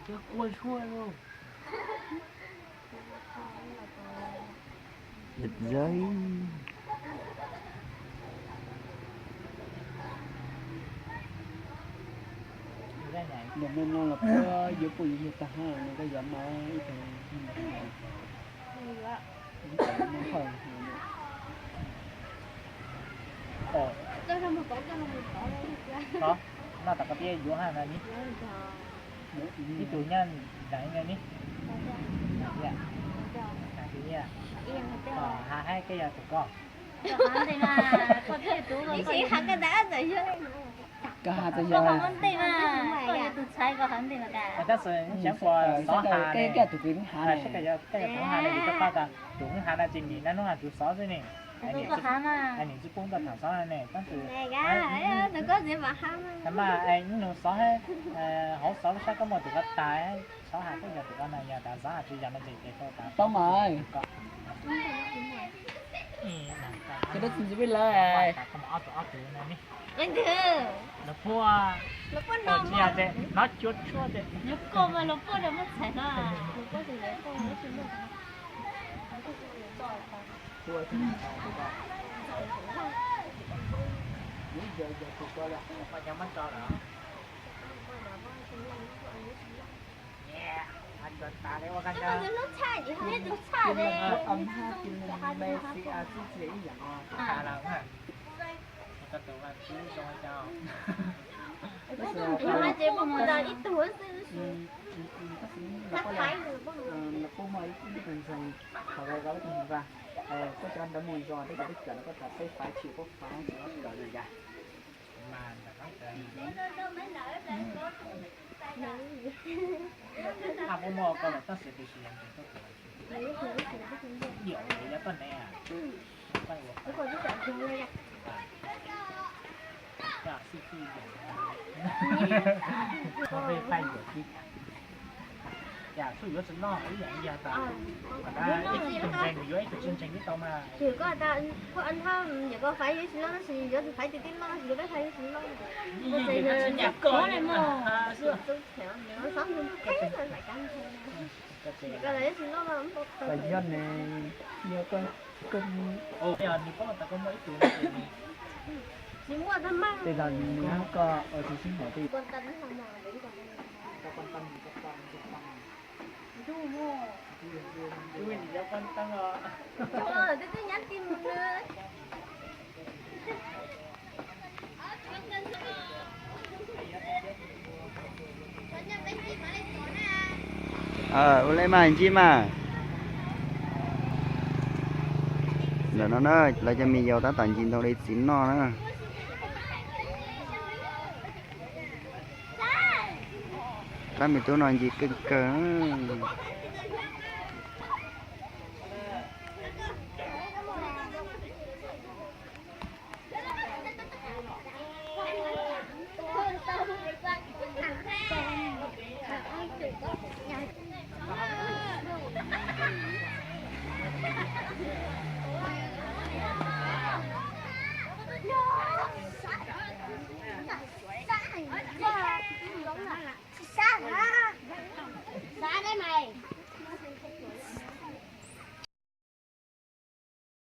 Kua suab lauj. Yaj zaj. Nws muaj mloog los puab yuav puj yuav yug tag hab, nws koj yuav no ib tug. Noj tas koj thiaj yuav hab na ni. Ib tug nyob nraim na ni. Hab, koj yog tus koj. Koj has tas yog tus txhais, koj has ntej mas. Tab sis xyov puas xov has ne, koj yog tus ha ne, yus rov qab tas tus ha na ces nim no hnub no tus xov xwb ne. Nim tsis pub tau tham xov ne, tab sis mas ib nus xov, hauv xov lub sab koj muaj tus ko tas, xov has koj yog tus ko na, yog tas xov has tsis yog no ces ces tau tas. Tau mas. Koj dab tsi ntxiv vij lawm. Los puag, los puag no tsis yog ces hnov cuab tshuab ces los puag mas los puag rau muab txhais hlo. Tab sis mas lawv puab muaj ib tug ntxhee, thaum lawv ib tug ntxhee, koj cov ntawv mus zog, koj cov twb kawm no koj tas peb faib tsis koj faib tsis kawm li cas. Puab muaj koj lawm tab sis tiam sis yog ntseeg koj tus, yog koj ne. Cas txuj yuav tsis noj ib yam li yog tas, ib tug ntseeg nws yuav ib tug tsis ntseeg twb tau mas. Koj faib yuav tsis noj tab sis yuav tus faib tib tib noj tab sis yuav peb faib yuav tsis noj. Koj yuav ne, yog koj, koj, nws paub tas koj muaj ib tug, tsis muaj tag mas. Tej zaum nws muaj koj ua tus sib hawm tej. Ua le mas ntsib mas. Ntawm no na, lawv cov me yaus tab tom ncig ntoo li txiv noj na. Tab me tub no ncig kawg kawg.